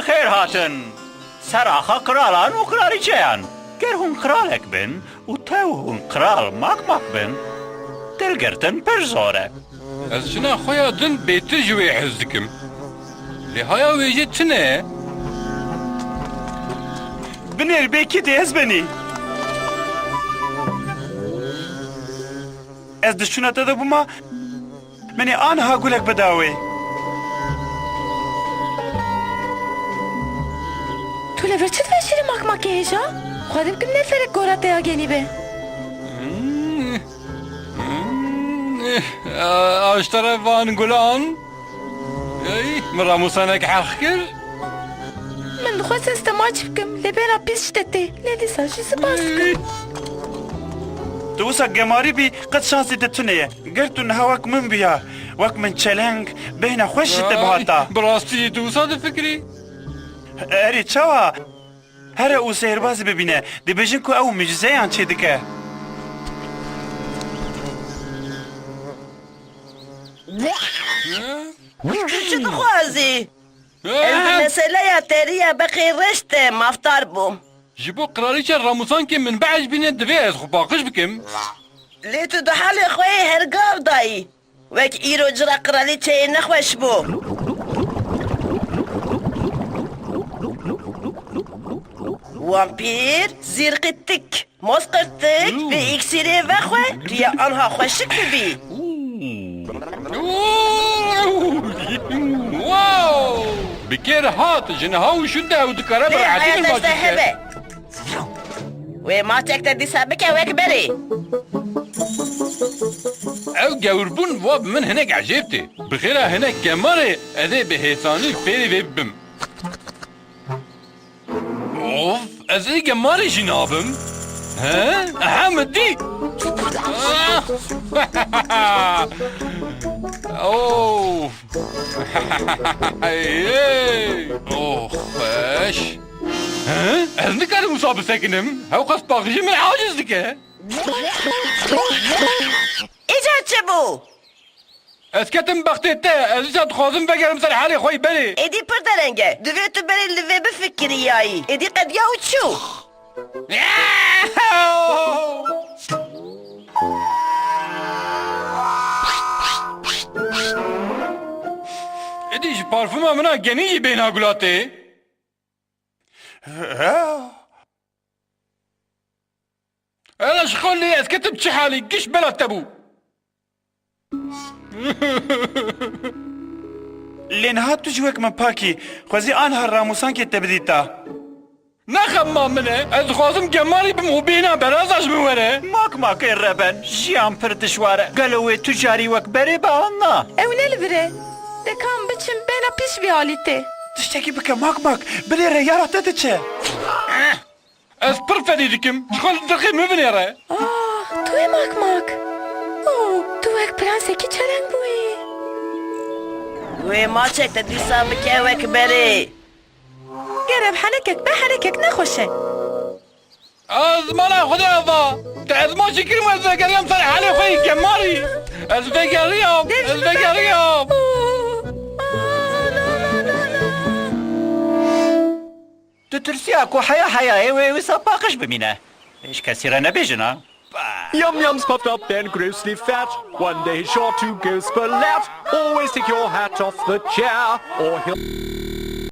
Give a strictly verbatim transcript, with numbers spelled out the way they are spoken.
Xêr hatin! Ser axa qiralan û qiralîçeyan. Ger hûn qiralek bin û tew hûn qiral Makmak bin, dilgirtin pir zor e. Ez jina xwe ya din bêtir ji wê hez dikim. Lê haya wê jî tune ye. Binêr bê kê tê ez benî. Ez di şûna te de bûma, min ê aniha gulek bida wê. Tu li vir çi diveşîrî Makmakê hêja? Xwedî bikim neferek gora te ya genî be. Hmm. Hmm. A, ji te re van gulan. Ey, min ramûsanek heq kir. Min dixwest ez te maç bikim, lê bêhna pîs ji te tê. Lê dîsa jî spas dikim. Tu wisa gemarî bî, qet şansê te tune ye. Ger tu niha wek min biya, wek min çeleng, bêhna xweş ji te bihata. Ay, bi rastî jî tu wisa difikirî? Erê, çawa? Here û sêrbazî bibîne, dibêjin ku ew mucîzeyan çêdike. Tu çi dixwazî? Ez bi meseleya te re ya beqê reş te mafdar bûm. Ji bo qiralîçe ramûsankê min biecibîne, divê ez xwe paqij bikim. Lê tu di halê xwe yê hergav dayî. Wek îro cira qiralîçeyê nexweş bû. Wampîr, zîrqîtik, mozqirtik, vê îksîrê vexwe, tu yê anha xweşik bibî. Wow! Bi kêr hat, ji niha û şûnde ew dikare bi rehetî min maçî bike. Hebe. Wê maçek te dîsa bike wek berê. Ew gewrbûn wa bi min hinek ecêb tê. Bi xêra hinek gemarê ez ê bi hêsanî fêrî vê bibim. Of, ez ê gemarê jî nabim. He? Aha, min dî. Oh. Hey, hey. Oh, xweş. He? Ez nikarim wisa bisekinim. Hewqas paqijî min aciz dike. Îcar çi bû? Ez ketim bextê te. Ez dîsa dixwazim vegerim ser halê xwe yî berê. Êdî pir dereng e. Divê tu berê li vê bifikiriyayî. Êdî qediya û çû. Êdî ji parfuma min a genî jî bêhna gula tê. Ela ji xwe lê ez ketim çi halî, giş bela te bû. Lê niha tu jî wek min pak î, xwezî anha ramûsankê te bidîta. Ne xema min e, ez dixwazim gemarî bim û bêhna beraza ji min were. Mak mak ê reben, jiyan pir dijwar e. Gelo wê tu carî wek berê be an na? Ew ne li vir e. De ka em biçin bêhna pîs vî alî tê. Tiştekî bike mak mak, bilêre yara te diçe. Ez pir fedî dikim. Ji xwe li dirxê min binêre. Ah, tu yê mak mak. Oh, tu wek prensekî çeleng bûyî. Wê maçek te dîsa bike wek berê. Ger ev henekek be, henekek nexweş e. Ez mala Xwedê ava. Te ez maçî kirim, ez vegeriyam ser halê xwe yî gemarî. Ez vegeriyam, ez vegeriyam. Tu tirsiya ku heya heyayê wê wisa paqij bimîne. Hêj kesî re nebêjin ha. Bah. Yum yums puffed up and grossly fat. One day sure to go splat. Always take your hat off the chair, or he'll